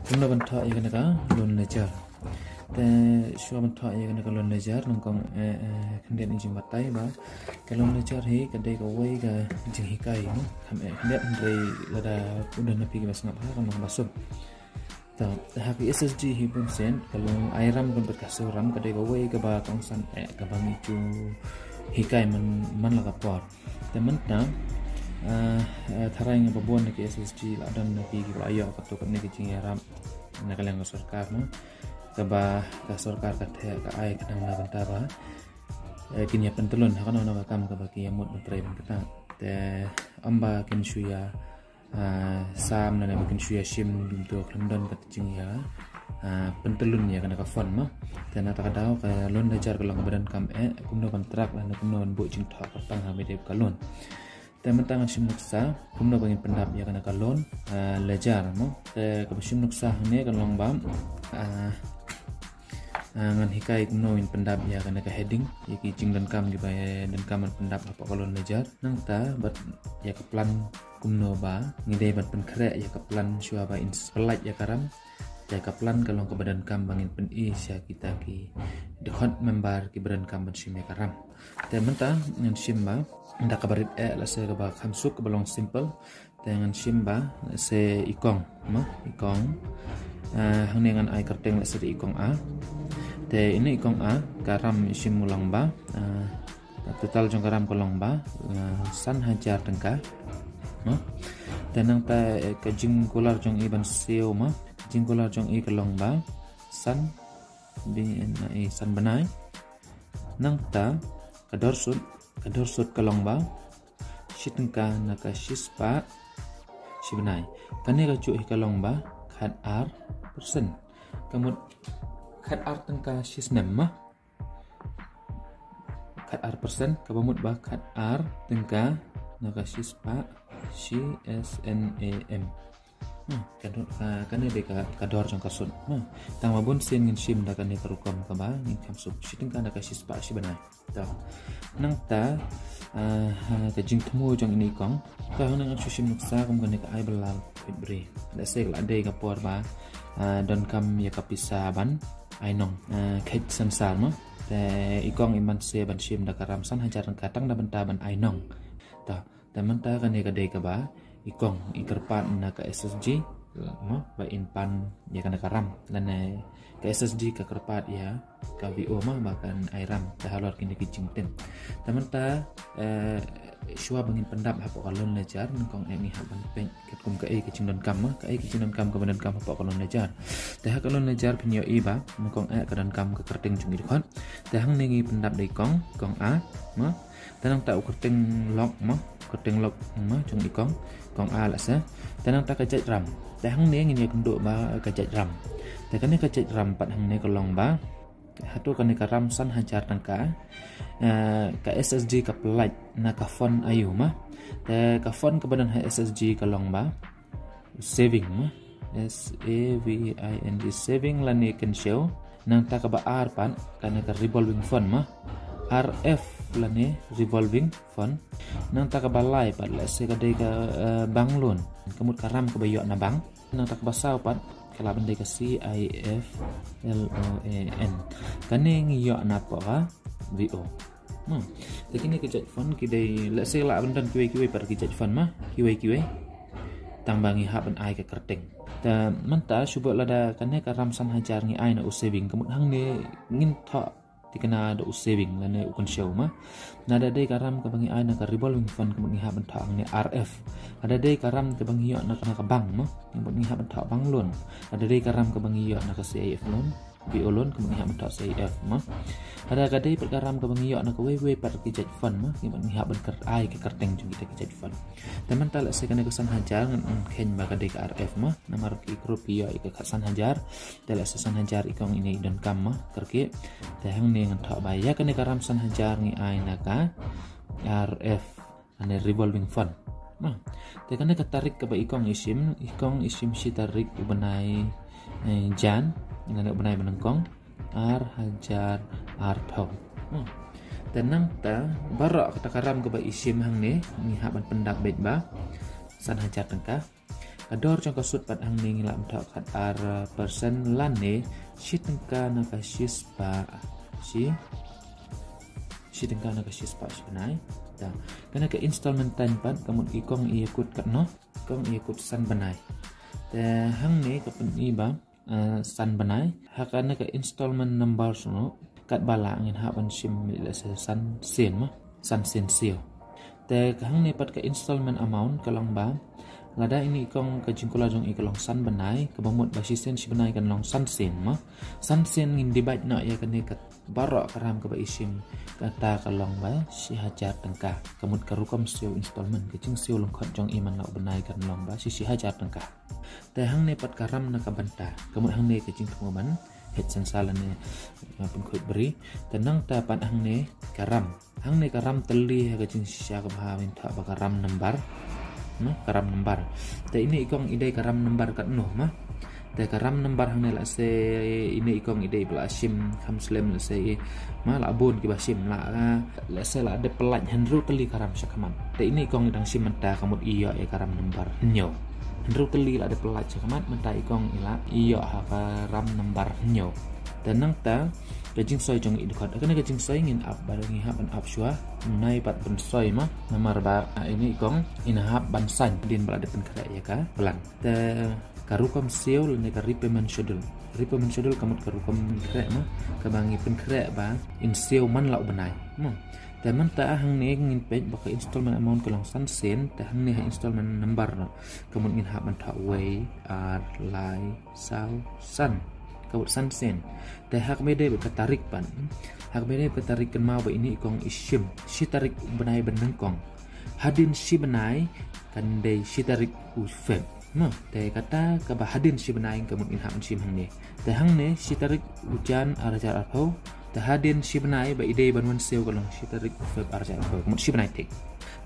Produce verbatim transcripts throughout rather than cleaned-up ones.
Kumno ban thoh ïa kane ka loan ledger. Te shuwa ban thoh ïa kane ka loan ledger, nyngkong eh, eh, khyndiat ïa ka jingbatai ba ka loan ledger hi ka dei kawei ka jinghikai, no? Kam eh khyndiat, hynrei lada u don na phi kiba sngap ha, kan long ba suk. Ta, ha ki S S G hi bun sien, ka long ai ram, bun bad ka siew ram, ka dei kawei kaba kongsan eh, kaba ngi ju hikai man, man la ka por. Te mynta, eh, eh, tharai nga ba bun na ki S S G la don na ki kiba la ïoh kato kane ka jingïarap na ka liang ka sorkar, no? Kaba ka sorkar ka theh, ka ai, ka nang na bynta ba eh, kin ïa pyntlun ha kano kano ka kam kaba ki ïa mut ban trei ban ktah. Te ym ba kin shu ïa, ah, sam ne ba kin shu ïa shim, kumto khlem don kata jingïa, ah, pyntlun ïa kane ka fund, ma. Te na kata ka daw ka loan ledger ka long kaba donkam eh, kumno ban track lane kumno ban buh jingthoh kyrpang ha ba ïadei bad ka loan. Te mynta ngan shim nuksa kumno ba ngin pyndap ïa kane ka loan, ah, ledger, no? Te kaba shim nuksa hangne ka long ba, ah, ah, ngan hikai kumno ngin pyndap ïa kane ka heading, ïa ki jingdonkam kiba donkam ban pyndap hapoh ka loan ledger. Nangta bad ïa ka plan, kumno ba ngi dei ban pynkhreh ïa ka plan shuwa ba in pynlait ïa ka ram. Te ka plan ka long kaba donkam ba ngin pyni sha kita ki dkhot member kiba donkam ban shim ïa ka ram. Te mynta ngan shim ba da kaba rit eh, lehse kaba kham suk, kaba long simple. Te ngan shim ba lehse i kong, ma, i kong. Ah, hangne ngan ai kyrteng lehse da i kong A. Te ine i kong A, ka ram i shim u long ba, ah, ka total jong ka ram ka long ba, ah, san hajar tyngka, ma. Te nangta, eh, ka jingkular jong i ban siew, ma, jingkular jong i ka long ba san, B N I, san bnai. Nangta ka dor sut, ka dor sut ka long ba shi tyngka na ka shispah shi bnai. Kane ka juh hi ka long ba khatar percent. Ka mut khatar tyngka shi snem, ma. Khatar percent, kaba mut ba khatar tyngka na ka shispah shi snem. Hmm, ka dor, ka, kane dei ka, ka dor jong ka sut. Hmm. Tang ba bun sien ngin shim da kane ka rukom kaba ngin kham suk, shi tyngka na ka shispah shi bnai. To. Nangta, ah, ha, ka jingthmu jong ine i kong. To, hangne ngan shu shim nuksa kum kane ka ai bylla peit bri. Lehse ka la dei ka por ba, ah, donkam ïa ka pisa ban ai nong. Ah, kheit sensar, ma. Te i kong i man se ban shim da ka ram san hajar tyngka tang na bynta ban ai nong. To. Te mynta kane ka dei kaba i kong i kyrpad na ka S S G, ma, ba in pan ïa kane ka ram. Lane ka S S G ka kyrpad ïa ka V O, ma, ba kan ai ram. Te halor kine ki jingtip. Te mynta, eh, shuwa ba ngin pyndap hapoh ka loan ledger, nyngkong eh ngi hap ban peit katkum kaei ka jingdonkam, ma, kaei ka jingdonkam kaba donkam hapoh ka loan ledger. Te ha ka loan ledger phin ïohi ba nyngkong eh ka donkam ka kyrteng jong i dkhot. Te hangne ngi pyndap da i kong, kong A, ma. Te nangta u kyrteng lok, ma, u kyrteng lok, ma, jong i kong, kong A lehse. Te nangta ka jait ram. Te hangne ngin ïa kynduh ba ka jait ram. Te kane ka jait ram pat hangne ka long ba, hato kane ka ram san hajar tyngka, eh, ka S S G ka pynlait na ka fund aïu, ma. Te ka fund kaba don ha S S G ka long ba saving, ma. S A V I N G, saving lane kynshew. Nangta kaba ar pat kane ka revolving fund, ma. R F lane revolving fund. Nangta kaba lai pat lehse ka dei ka, eh, bank loan. Ka mut ka ram kaba ïoh na bank. Nangta kaba saw pat ka lah ban dei ka C I F L O A N. Kane ngi ïoh napoh ka V O. Hmm. Te kine ki jait fund ki dei, lehse lah ban don kiwei kiwei pat ki jait fund, ma, kiwei kiwei. Tang ba ngi hap ban ai ka kyrteng. Te mynta shu buh lada kane ka ram san hajar ngi ai na u saving, ka mut hangne ngin thoh thikna da u saving lane u kynshew, ma. Lada dei ka ram kaba ngi ai na ka revolving fund, ka mut ngi hap ban thoh hangne R F. Lada dei ka ram kaba ngi ïoh na ka, na ka bank, ma, ka mut ngi hap ban thoh bank loan. Lada dei ka ram kaba ngi ïoh na ka C I F loan, V O loan, ka mut ngi hap ban thoh C I F, ma. Lada ka dei pat ka ram kaba ngi ïoh na kawei kawei pat ki jait fund, ma, ka mut ngi hap ban kyr-, ai ka kyrteng jong kita ki jait fund. Te mynta lehse kane ka san hajar ngan kheiñ ba ka dei ka R F, ma. Namar ki group ki ïoh ïa ka san hajar. Te lehse san hajar i kong ine i donkam, ma, kyrkieh. Te hangne ngan thoh ba ïa kane ka ram san hajar ngi ai na ka R F, ane revolving fund. Nah, te kane ka tarik kaba i kong i shim, i kong i shim shi tarik u bnai, eh, Jan, lane u bnai ba nyngkong, ar hajar arphew. Nah, te nangta baroh kata ka ram kaba i shim hangne ngi hap ban pyndap beit ba san hajar tyngka. Ka dor jong ka sut pat hangne ngi lah ban thoh kat ar percent lane shi tyngka na ka shi spah shi shi tyngka na ka shi spah shi bnai. Da kane ka installment time pat ka mut i kong i kut katno, i kong i kut san bnai. Te hangne ka pyni ba san bnai. Ha kane ka installment number shuh kat ba lah ngin hap ban shim, let's say san sien ma, san sien siew. Te ka hangne pat ka installment amount ka long ba lada ine i kong ka jingkular jong i ka long san bnai, ka ba mut ba shi sien shi bnai kan long san sien ma. San sien ngin divide noh ïa kane ka baroh ka ram ka ba i shim, kata ka long ba shi hajar tyngka. Ka mut ka rukom siew installment, ka jingsiew lyngkhot jong i man la u bnai kan long ba shi shi hajar tyngka. Te hangne pat ka ram na ka bynta, ka mut hangne ka jingthmu ban het sensor lane pynkhuid bri. Te nangta pat hangne ka ram, hangne ka ram tylli ha ka jingshisha ka ba ngin thoh ba ka ram number. No, ka ram number. Te ine i kong i dei ka ram number katno ma. Te ka ram number hangne, let's say ine i kong i dei ba la shim kham slem, let's say ma la bun ki ba shim, la, let's say la dep pyllait hynriew tylli ka ram shakhmat. Te ine i kong i dang shim mynta ka mut i ïoh ïa ka ram number hynñiew. Hynriew tylli la dep pyllait shakhmat, mynta i kong i la ïoh ha ka ram number hynñiew. Te nangta ka jingsoi jong i dkhot, kane ka jingsoi ngin ap ba ngi hap ban ap shuwa. Nai pat pynsoi ma, namar ba ine i kong in hap ban sain dien ba la dep pynkhreh ïa ka plan. Te ka rukom siew lane ka repayment schedule. Repayment schedule ka mut ka rukom pynkhreh ma, ka ba ngi pynkhreh ba in siew man la u bnai ma. Te mynta hangne ngin peit ba ka installment amount ka long san sien, te hangne ha installment number no ka mut ngin hap ban thoh wei, ar, lai, saw, san. Ka mut san sien. Te ha kaba ïadei bad ka tarik pat, ha kaba ïadei bad ka tarik kynmaw ba ine i kong i shim shi tarik u bnai ba nyngkong. Hadien shi bnai kan dei shi tarik u Feb. No, te kata ka ba hadien shi bnai ka mut ngin hap ban shim hangne. Te hangne shi tarik u Jan ar hajar arphew. Te hadien shi bnai ba i dei ban wan siew ka long shi tarik u Feb ar hajar arphew, ka mut shi bnai thik.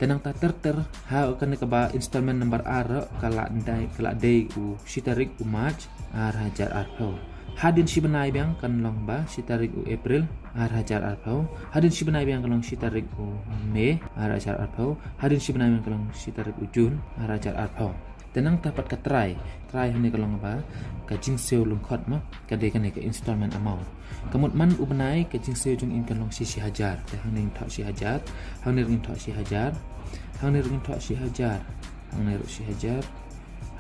Te nangta ter ter ha kane ka ba installment number ar ka la dei, ka la dei u shi tarik u March ar hajar arphew. Hadien shi bnai biang kan long ba shi tarik u April ar hajar arphew. Hadien shi bnai biang kan long shi tarik u May ar hajar arphew. Hadien shi bnai biang kan long shi tarik u June ar hajar arphew. Te nangta pat ka trai, trai hangne ka long ba ka jingsiew lyngkhot ma, ka dei kane ka installment amount. Ka mut man u bnai ka jingsiew jong i kan long shi shi hajar. Te hangne ngin thoh shi hajar, hangne ruh ngin thoh shi hajar, hangne ruh ngin thoh shi hajar, hangne ruh shi hajar,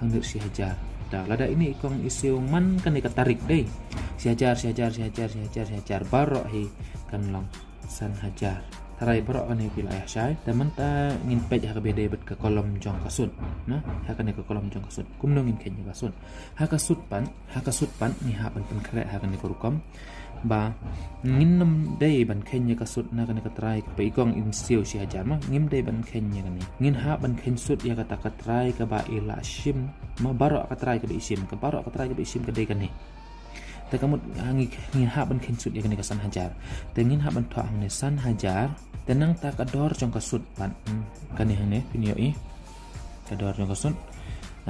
hangne ruh shi hajar. Da lada ine i kong i siew man kane ka tarik dei, shi hajar, shi hajar, shi hajar, shi hajar, shi hajar, baroh hi kan long san hajar. Tharai baroh kane phi la ïa shai. Te mynta ngin peit ha kaba ïadei bad ka kolom jong ka sut. Na, ha kane ka kolom jong ka sut, kumno ngin kheiñ ïa ka sut? Ha ka sut pat, ha ka sut pat ngi hap ban pynkhreh ha kane ka rukom ba ngin nym dei ban kheiñ ïa ka sut na kane ka trai ba i kong in siew shi hajar ma, ngim dei ban kheiñ ïa kane. Ngin hap ban kheiñ sut ïa kata ka trai ka ba i la shim ma, baroh ka trai ka ba i shim, ka baroh ka trai ka ba i shim ka dei kane. Te ka mut, ah, ngi, ngi hap ban kheiñ sut ïa kane ka san hajar. Te ngin hap ban thoh hangne san hajar. Te nangta ka dor jong ka sut pat, hmm, kane hangne phin ïohi. Ka dor jong ka sut,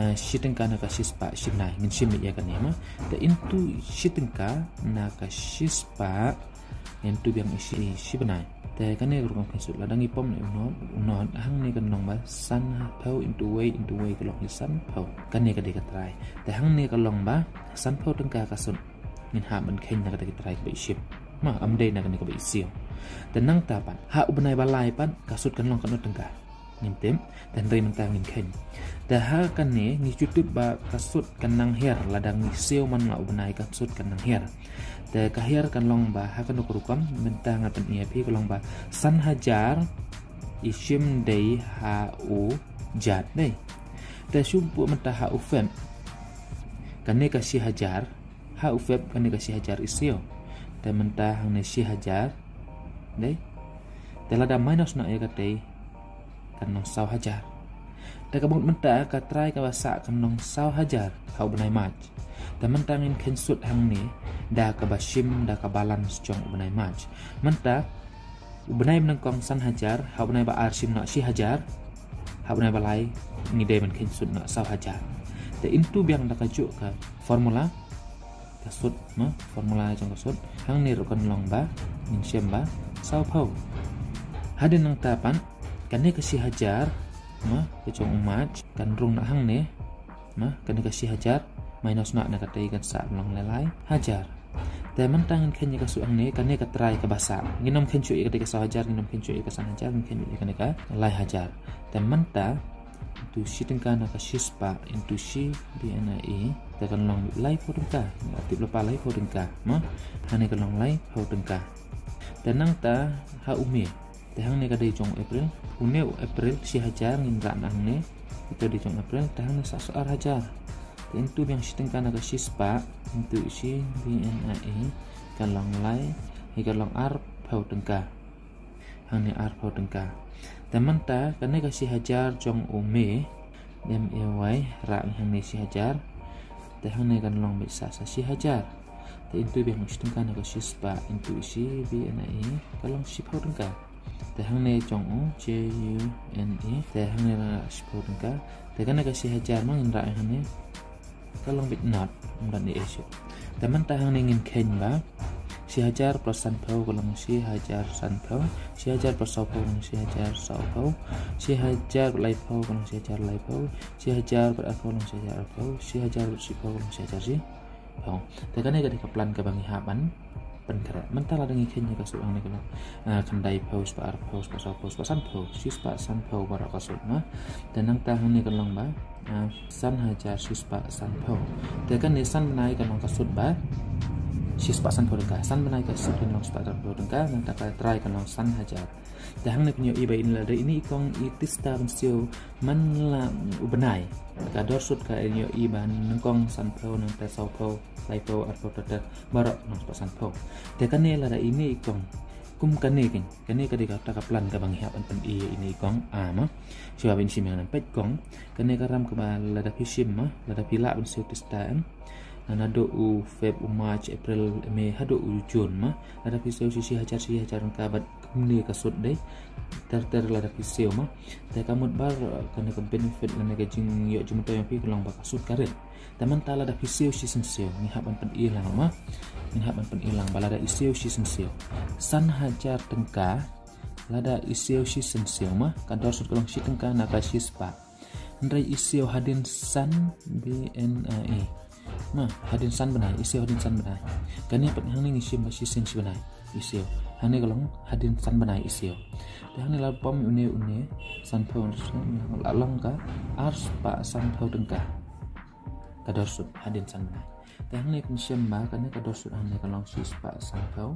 ah, shi tyngka na ka shi spah shi bnai. Ngin shim ïa kane ma. Te into shi tyngka na ka shi spah into biang i shi, shi bnai. Te kane ka rukom kheiñ sut, lada ngi pom na u not, u not hangne kan long ba sanphew into wei into wei ka long hi sanphew. Kane ka dei ka trai. Te hangne ka long ba sanphew tyngka ka sut. Ngin hap ban kheiñ na kata ka trai ka ba i shim ma, ym dei na kane ka ba i siew. Te nangta pat ha u bnai ba lai pat ka sut kan long katno tyngka? Ngim tip. Te hynrei mynta ngin kheiñ. Te ha kane ngi ju tip ba ka sut kan nang hiar, lada ngi siew man la u bnai ka sut kan nang hiar. Te ka hiar kan long ba ha kano ka rukom, mynta nga pyni ïa phi, ka long ba san hajar i shim dei ha u Jan dei. Te shu buh mynta ha u Feb, kane ka shi hajar, ha u Feb kane ka shi hajar i siew. Te mynta hangne shi hajar dei. Te lada minus noh ïa katei kan long saw hajar. Te ka mut mynta ka trai ka ba sah kan long saw hajar ha u bnai March. Te mynta ngin kheiñ sut hangne da ka ba shim, da ka balance jong u bnai March. Mynta u bnai ba nyngkong san hajar, ha u bnai ba ar shim noh shi hajar, ha u bnai ba lai ngi dei ban kheiñ sut noh saw hajar. Te into biang da kajuh ka formula ka sut ma, formula jong ka sut. Hangne ruh kan long ba ngin shem ba sawphew. Hadien nangta pat kane ka shi hajar ma, ka jong u March kan rung na hangne. Ma, kane ka shi hajar minus noh na katei kan sa long lai lai hajar. Te mynta ngin kheiñ ïa ka suit hangne, kane ka trai kaba sah. Ngin ym kheiñ shuh ïa katei ka saw hajar, ngin ym kheiñ shuh ïa ka san hajar, ngin kheiñ ïa kane ka lai hajar. Te mynta, into shi tyngka na ka shi spah into shi B N I E, te kan long laiphew tyngka. Ngi la tip lypa laiphew tyngka. Ma, hangne kan long laiphew tyngka. Te nangta ha u May. Te hangne ka dei jong April. Une u April shi hajar ngin rah na hangne. Ito dei jong April. Te hangne sa shu ar hajar. Te into biang shi tyngka na ka shi spah into shi B N I E, kan long lai, hi kan long arphew tyngka. Hangne arphew tyngka. Te mynta kane ka shi hajar jong u May, M A Y, rah hangne shi hajar. Te hangne kan long beit sa sa shi hajar. Te into biang shi tyngka na ka shi spah into shi B N I E, kan long shiphew tyngka. Te hangne jong u, J U N E, te hangne na shiphew tyngka. Te kane ka shi hajar ma ngin rah hangne, kan long beit not, ym don ei ei shuh. Te mynta hangne ngin kheiñ ba shi hajar plus sanphew kan long shi hajar sanphew, shi hajar plus sawphew kan long shi hajar sawphew, shi hajar laiphew kan long shi hajar laiphew, shi hajar arphew kan long shi hajar arphew, shi hajar shiphew kan long shi hajar shiphew. Te kane ka dei ka plan kaba ngi hap ban pynkhreh. Mynta lada ngi kheiñ ïa ka suit hangne kan long, ah, khyndaiphew, spah arphew, spah sawphew, spah sanphew, shi spah sanphew baroh ka suit ma. Te nangta hangne kan long ba, ah, san hajar shi spah sanphew. Te kane san bnai kan long ka suit ba shi spah sanphew tyngka. San bnai ka suit kan long spah sanphew tyngka, nangta ka trai kan long san hajar. Te hangne pynïoh-i ba ine lada ine i kong i tista ban siew man la u bnai, ka dor suit ka ïoh-i ba nyngkong sanphew, nangta sawphew, laiphew, arphew, ter ter, baroh nang spah sanphew. Te kane lada ine i kong, kum kane keiñ, kane ka dei kata ka plan kaba ngi hap ban pyni ïa ine i kong, ah, ma. Shuwa ban shim ïa kane peit kong, kane ka ram kaba lada phi shim ma, lada phi lah ban siew tista em. Naduh u Feb, u March, April, May, haduh u June ma. Lada phi siew shi, shi hajar, shi hajar tyngka bad kumne ka suit dei. Ter ter lada phi siew ma. Te ka mut ba, eh, kane ka benefit lane ka jingïoh jingmyntoi jong phi ka long ba ka suit ka rit. Te mynta lada phi siew shisien siew, ngi hap ban pyni lang ma. Ngi hap ban pyni lang ba lada i siew shisien siew, san hajar tyngka, lada i siew shisien siew ma, ka dor suit ka long shi tyngka na ka shi spah. Hynrei i siew hadien san bnai. Ma, hadien san bnai, i siew hadien san bnai. Kane pat hangne ngi shim ba shisien shi bnai i siew. Hangne ka long hadien san bnai i siew. Te hangne la pom une une sanphew, la long ka ar spah sanphew tyngka. Ka dor suit hadien san bnai. Te hangne pynshim ba kane ka dor suit hangne ka long shi spah sanphew.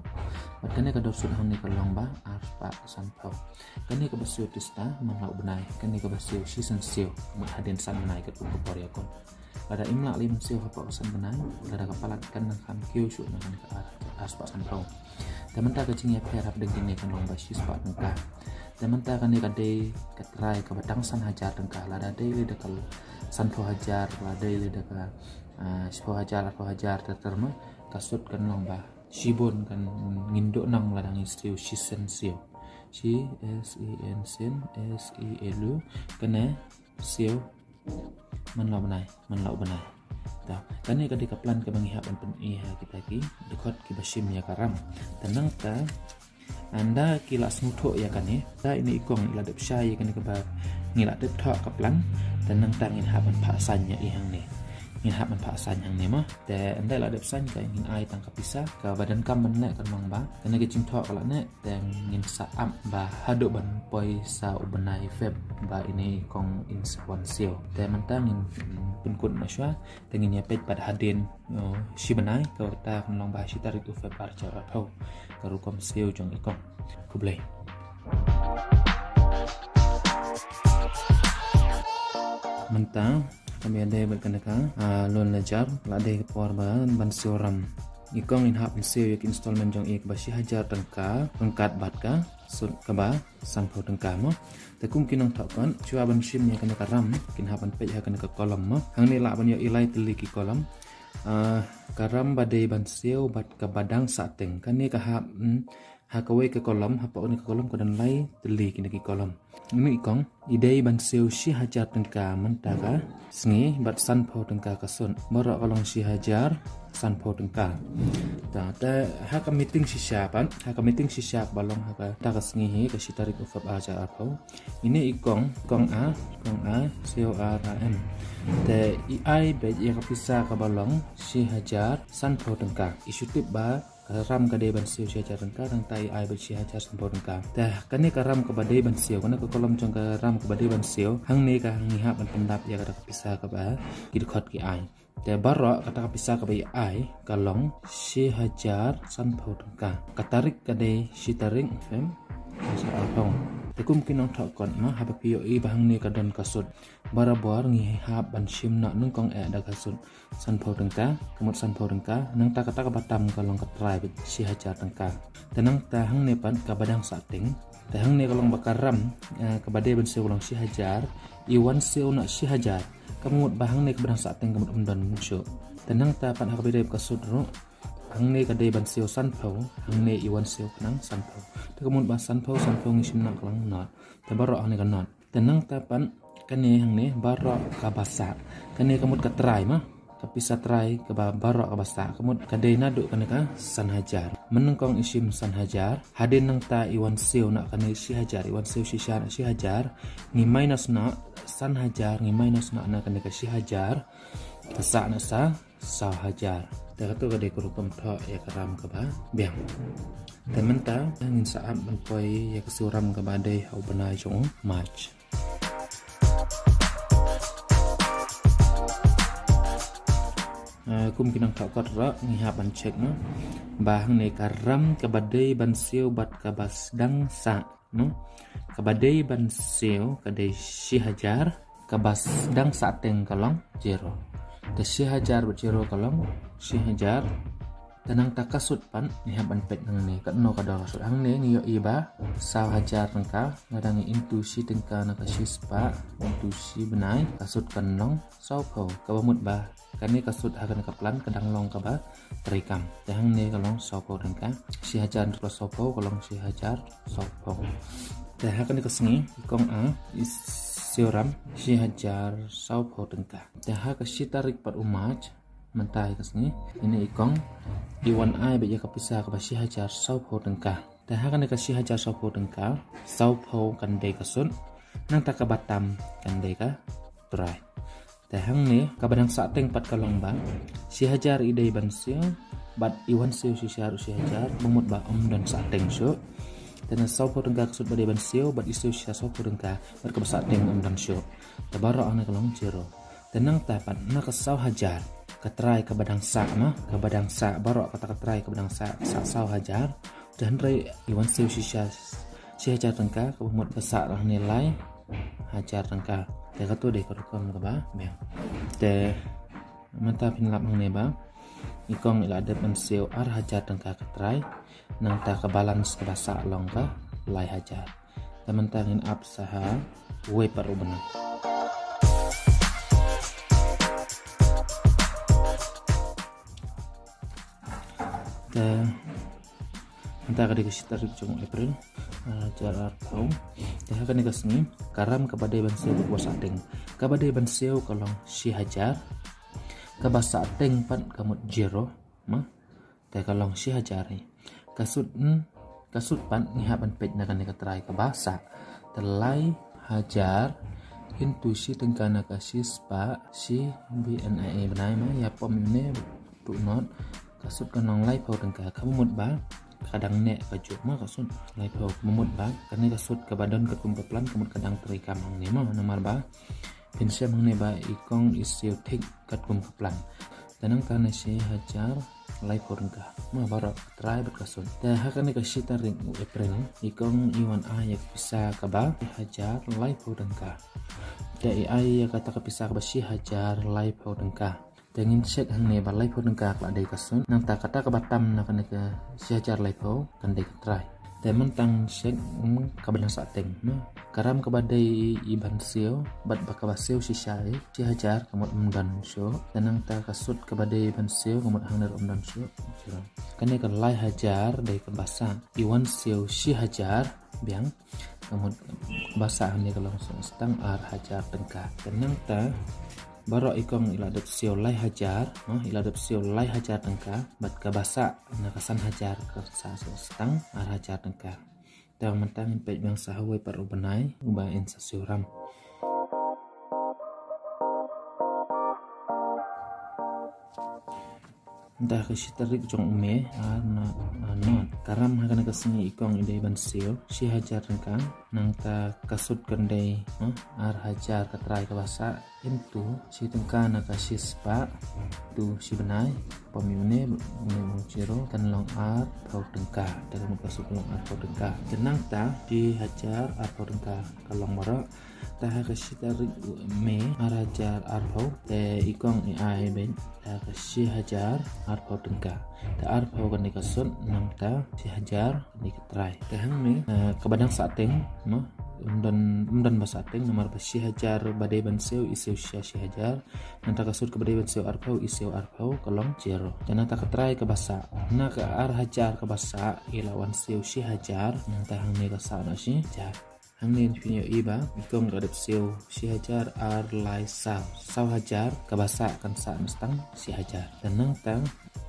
Bad kane ka dor suit hangne ka long ba ar spah sanphew. Kane kaba siew tista man la u bnai, kane kaba siew shisien siew, mut hadien san bnai katkum ka por ïakhun. Lada im lah lei ban siew hapoh san bnai, lada ka palat kan nang kham kiew shuh na kane ka ar, ar spah sanphew. Te mynta ka jingïapher hapdeng kine kan long ba shi spah tyngka. Te mynta kane ka dei ka trai kaba dang san hajar tyngka, lada dei lei da ka sanphew hajar, lada dei lei da ka, ah, shiphew hajar, arphew hajar ter ter ma, ka suit kan long ba shibun kan ngin duh nang lada ngi siew shisien siew. Shi, S E N sien, S E L U, kane siew man la u bnai, man la u bnai. Ta, kane ka dei ka plan kaba ngi hap ban pyni ha kita ki dkhot kiba shim ïa ka ram. Te nangta, ynda ki la sngewthuh ïa kane, ta ine i kong i la dep shai ïa kane kaba ngi la dep thoh ka plan. Te nangta ngin hap ban phah sain ïa i hangne. Ngin hap ban phah sain hangne ma. Te ynda i la dep sain ka ngin ai tang ka pisa, kaba donkam ban leh kan long ba kane ka jingthoh ka la neh. Te ngin sa ap ba haduh ban poi sa u bnai Feb ba ine i kong in sa wan siew. Te mynta ngin, mm, pynkut noh shuwa, te ngin ïa peit pat hadien, oh, shi bnai, kata kan long ba ha shi tarik u Feb ar hajar arphew, ka rukom siew jong i kong. Khublei. Mynta, kaba ïadei bad kane ka, ah, loan ledger, la dei ka por ba ban siew ram. I kong in hap ban siew ïa ki installment jong i kaba shi hajar tyngka, ryngkat bad ka suit kaba sanphew tyngka mo. Te kum ki nongthoh kot, shuwa ban shim ïa kane ka ram, kin hap ban peit ha kane ka column mo. Hangne lah ban ïoh i lai tylli ki column. Ah, ka ram ba dei ban siew bad kaba dang sahteng. Kane ka hap, hmm, ha kawei ka column, hapoh kane ka column ka don lai tylli kine ki column. Ine i kong, i dei ban siew shi hajar tyngka mynta ka sngi, bad sanphew tyngka ka suit. Baroh ka long shi hajar sanphew tyngka. Ta, ta, ha ka meeting shisha pat, ha ka meeting shisha kaba long ha kata ka sngi hi, ka shi tarik u Feb ar hajar arphew. Ine i kong, kong A, kong A, C O R A M. Te i ai beit ïa ka pisa kaba long shi hajar sanphew tyngka. I shu tip ba ka ram ka dei ban siew shi hajar tyngka, nangta i ai beit shi hajar sanphew tyngka. Te kane ka ram kaba dei ban siew, kane ka column jong ka ram kaba dei ban siew, hangne ka ngi hap ban pyndap ïa kata ka pisa kaba ki dkhot ki ai. Te baroh kata ka pisa kaba i ai ka long shi hajar sanphew tyngka. Ka tarik ka dei shi tarik Feb, ar hajar arphew. Te kum ki nongthoh kot ma, haba phi ïohi ba hangne ka don ka sut, barabor ngi hap ban shim noh nyngkong eh da ka sut sanphew tyngka, ka mut sanphew tyngka, nangta kata kaba tam ka long ka trai beit shi hajar tyngka. Te nangta hangne pat kaba dang sahteng. Te hangne ka long ba ka ram, eh, kaba dei ban siew ka long shi hajar, i wan siew noh shi hajar. Ka mut ba hangne kaba dang sahteng ka mut ym don shuh. Te nangta pat ha kaba ïadei bad ka sut ruh, hangne ka dei ban siew sanphew, hangne i wan siew khnang sanphew. Te ka mut ba sanphew, sanphew ngi shim noh ka long not. Te baroh hangne ka not. Te nangta pat kane hangne baroh kaba sah. Kane ka mut ka trai ma. Ka pisa trai kaba baroh kaba sah. Ka mut ka dei naduh kane ka san hajar. Mynnyngkong i shim san hajar. Hadien nangta i wan siew noh kane shi hajar. I wan siew shisha noh shi hajar. Ngi minus noh san hajar. Ngi minus noh na kane ka shi hajar. Ka sah noh sa saw hajar. Te kato ka dei ka rukom thoh ïa ka ram kaba biang. Te mynta ngin sa ap ban poi ïa ka siew ram kaba dei ha u bnai jong u March. Eh, kum ki nongthoh kot ruh ngi hap ban check noh ba hangne ka ram kaba dei ban siew bad kaba sdang sah. Hmm? Kaba dei ban siew ka dei shi hajar, kaba sdang sahteng ka long zero. Te shi hajar bad zero ka long shi hajar. Te nangta ka sut pat ngi hap ban peit nangne katno ka dor ka sut. Hangne ngi ïohi ba saw hajar tyngka, lada ngi into shi tyngka na ka shi spah into shi bnai, ka sut kan long sawphew. Kaba mut ba kane ka sut ha kane ka plan ka dang long kaba treikam. Te hangne ka long sawphew tyngka. Shi hajar plus sawphew ka long shi hajar sawphew. Te ha kane ka sngi i kong A i siew ram shi hajar sawphew tyngka. Te ha ka shi tarik pat u March mynta ha ka sngi, ine i kong i wan ai beit ïa ka pisa kaba shi hajar sawphew tyngka. Te ha kane ka shi hajar sawphew tyngka, sawphew kan dei ka sut, nangta kaba tam kan dei ka trai. Te hangne kaba dang sahteng pat ka long ba shi hajar i dei ban siew bad i wan siew shisha ruh shi hajar, ba mut ba ym don sahteng shuh. Te na sawphew tyngka ka sut ba dei ban siew bad i siew shisha sawphew tyngka bad kaba sahteng ym don shuh. Te baroh hangne ka long zero. Te nangta pat na ka saw hajar, ka trai kaba dang sah ma, kaba dang sah, baroh kata ka trai kaba dang sah, sah saw hajar. Te hynrei i wan siew shisha shi hajar tyngka, kaba mut ka sah hangne lai hajar tyngka. Te kato dei ka rukom kaba biang. Te mynta phin lap hangne ba i kong i la dep ban siew ar hajar tyngka ka trai, nangta ka balance kaba sah long ka lai hajar. Te mynta ngin ap sa ha uwei pat u bnai. Te mynta ka dei ka shi tarik jong April, ar hajar arphew. Te ha kane ka sngi ka ram kaba dei ban siew bad kaba sahteng. Kaba dei ban siew ka long shi hajar. Kaba sahteng pat ka mut zero ma. Te ka long shi hajar hi. Ka sut, hmm, ka sut pat ngi hap ban peit na kane ka trai kaba sah. Te lai hajar into shi tyngka na ka shi spah shi bnai, bnai ma ïa pom ïa une tu not. Ka sut kan long laiphew tyngka, kaba mut ba ka dang neh kajuh ma ka sut laiphew. Kaba mut ba kane ka sut kaba don katkum ka plan ka mut ka dang treikam hangne ma, namar ba phin shem hangne ba i kong i siew thik katkum ka plan. Te nangta na shi hajar laiphew tyngka ma baroh ka trai bad ka sut. Te ha kane ka shi tarik u April i kong i wan ai ïa ka pisa kaba shi hajar laiphew tyngka. Te i ai ïa kata ka pisa kaba shi hajar laiphew tyngka. Te ngin check hangne ba laiphew tyngka ka la dei ka sut. Nangta kata kaba tam na kane ka shi hajar laiphew kan dei ka trai. Te mynta ngin check, hmm, kaba dang sahteng ma. Ka ram kaba dei i ban siew bad ba kaba siew shisha i shi hajar ka mut ym don shuh. Te nangta ka sut kaba dei ban siew ka mut hangne ruh ym don shuh. Kane ka lai hajar dei kaba sah, i wan siew shi hajar biang. Ka mut kaba sah hangne ka long sah tang ar hajar tyngka. Te nangta Baroh i kong i la dep siew lai hajar, no, i la dep siew lai hajar tyngka, bad kaba sah na ka san hajar ka sah sa tang ar hajar tyngka. Te mynta ngin peit biang sa ha uwei pat u bnai uba in sa siew ram. Mynta ka shi tarik jong u May, ar na, ar na. Ka ram ha kane ka sngi i kong i dei ban siew shi hajar tyngka. Nangta ka sut kan dei, no, ar hajar ka trai kaba sah into shi tyngka na ka shi spah into shi bnai. Pom ïa une, une u zero kan long arphew tyngka. Te ka mut ka sut kan long arphew tyngka. Te nangta shi hajar arphew tyngka ka long baroh. Te ha ka shi tarik u May ar hajar arphew, te i kong i ai beit ha ka shi hajar arphew tyngka. Te arphew kane ka sut, nangta shi hajar kane ka trai. Te hangne, eh, kaba dang sah teng, no? Ym don, ym don ba sah teng, namar ba shi hajar ba dei ban siew, i siew sha shi hajar. Nangta ka sut kaba dei ban siew arphew, i siew arphew, ka long zero. Te nangta ka trai kaba sah, na ka ar hajar kaba sah, i la wan siew shi hajar. Nangta hangne ka sah na shi hajar. Hangne phin ïohi ba i kong ka dep siew shi hajar ar lai saw. Saw hajar kaba sah kan sah na tang shi hajar. Te nangta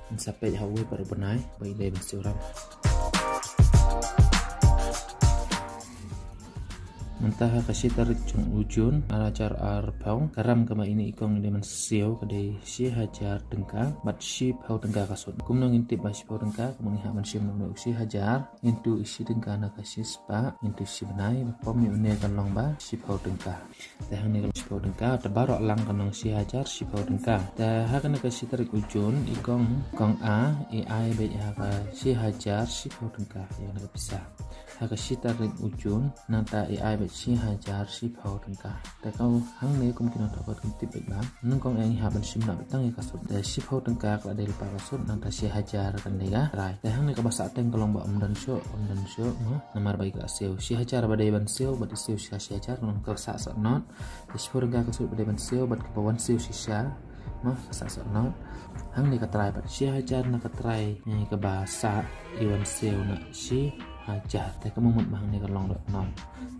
ngin sa peit ha uwei pat u bnai ba i dei ban siew ram. Mynta ha ka shi tarik jong u June ar hajar arphew, ka ram kaba ine i kong i dei ban siew ka dei shi hajar tyngka bad shiphew tyngka ka sut. Kumno ngin tip ba shiphew tyngka? Kumno ngin hap ban shim na u shi hajar into i shi tyngka na ka shi spah into shi bnai, ba pom ïa une kan long ba shiphew tyngka. Te hangne kan long shiphew tyngka, te baroh lang kan long shi hajar shiphew tyngka. Te ha kane ka shi tarik u June i kong, kong A, i ai beit ha ka shi hajar shiphew tyngka ïa kane ka pisa. Ha ka shi tarik u June, nangta i ai beit shi hajar shiphew tyngka. Te ka hangne kum ki nongthoh kot kin tip beit ba nyngkong A ngi hap ban shim na beit tang ïa ka sut. Te shiphew tyngka ka la dei lypa ka sut, nangta shi hajar kan dei ka trai. Te hangne kaba sah teng ka long ba ym don shuh, ym don shuh, mo. Namar ba i ka siew shi hajar ba dei ban siew, bad i siew sha shi hajar, ka long ka sah sah not. Te shiphew tyngka ka sut ba dei ban siew, bad kaba wan siew shisha, mo, ka sah sah not. Hangne ka trai pat shi hajar na ka trai, eh, kaba sah i wan siew na shi hajar. Te ka mut ba hangne ka long dot not.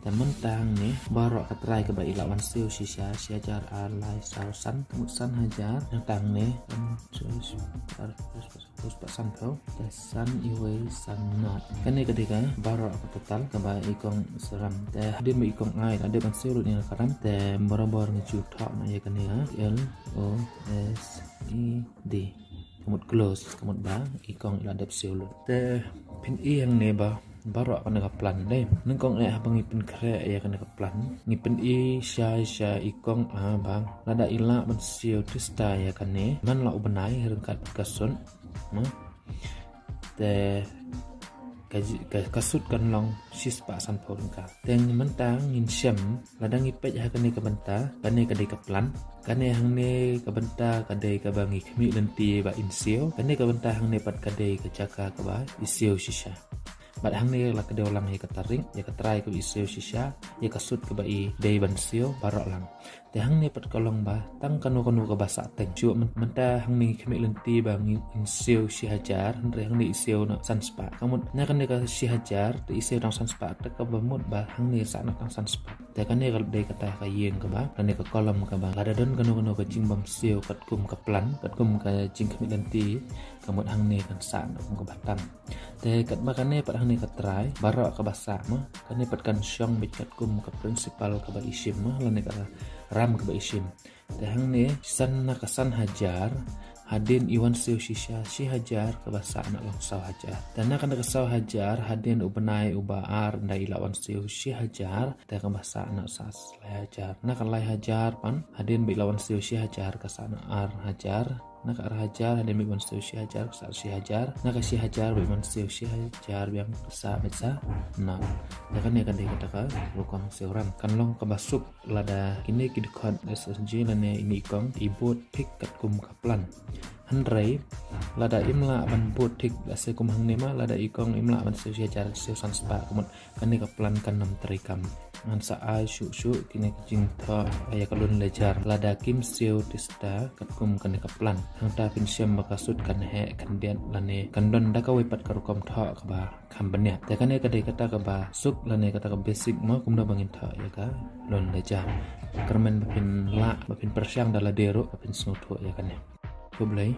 Te mynta hangne baroh ka trai kaba i la wan siew shisha, shi hajar ar lai saw san, ka mut san hajar. Nangta hangne, em, so, so, ar, so, so, so, spah sanphew. Te san iwei san not. Kane ka dei ka baroh ka total kaba i kong siew ram. Te hadien ba i kong A i la dep ban siew lut ïa ka ram. Te barabor ngi ju thoh noh ïa kane ha L O S E D. Ka mut close, ka mut ba i kong i la dep siew lut. Te phin i hangne ba baroh kane ka plan dei. Nyngkong eh haba ngi pynkhreh ïa kane ka plan, ngi pyni sha, sha i kong A ba lada i lah ban siew tista ïa kane man la u bnai ryngkat ka sut, mo. Te ka ji-, ka, ka sut kan long shi spah sanphew tyngka. Te mynta ngin shem, lada ngi peit ha kane ka bynta, kane ka dei ka plan. Kane hangne ka bynta ka dei kaba ngi khmih lynti ba in siew. Kane ka bynta hangne pat ka dei ka jaka kaba i siew shisha. Bad hangne la ka dei lang ïa ka tarik, ïa ka trai kaba i siew shisha, ïa ka sut kaba i dei ban siew, baroh lang. Te hangne pat ka long ba tang kano kano kaba sah teng. Shuh myn-, mynta hangne ngi khmih lynti ba ngin siew shi hajar, hynrei hangne i siew na san spah. Ka mut na kane ka shi hajar, te i siew tang san spah, te kaba mut ba hangne sah na tang san spah. Te kane ka dei kata ka ïing kaba, kane ka column kaba lada don kano kano ka jingbym siew katkum ka plan, katkum ka jingkhmih lynti, ka mut hangne kan sah na kum kaba tam. Te katba kane pat hangne ka trai, baroh kaba sah, mo, kane pat kan shong beit katkum ka principal kaba i shim, mo, lane ka ram kaba i shim. Te hangne san na ka san hajar, hadien i wan siew shisha shi hajar, kaba sah na long saw hajar. Te na kane ka saw hajar, hadien u bnai uba ar ynda i la wan siew shi hajar, te kaba sah na sa lai hajar. Na ka lai hajar pat, hadien ba i la wan siew shi hajar, ka sah na ar hajar. Na ka ar hajar, hadien ba i wan siew shi hajar, ka sah shi hajar. Na ka shi hajar, ba i wan siew shi hajar biang, ka sah beit sa na. Te kane ka dei kata ka rukom siew ram. Kan long kaba suk lada kine ki dkhot S S G lane ine i kong i bud thik katkum ka plan. Hynrei lada im lah ban bud thik, lehse kum hangne, mo, lada i kong im lah ban siew shi hajar, siew san spah, ka mut kane ka plan kan ym treikam. Ngan sa ai shuh shuh kine ki jingthoh ïa ka loan ledger lada kim siew tista katkum kane ka plan. Hangta phin shem ba ka sut kan heh khyndiat lane kan don da kawei pat ka rukom thoh kaba kham bniah. Te kane ka dei kata kaba suk lane kata ka basic, mo, kumno ba ngin thoh ïa ka loan ledger. Kyrmen ba phin lah, ba phin pyrshang da lade ruh, ba phin sngewthuh ïa kane. Khublei.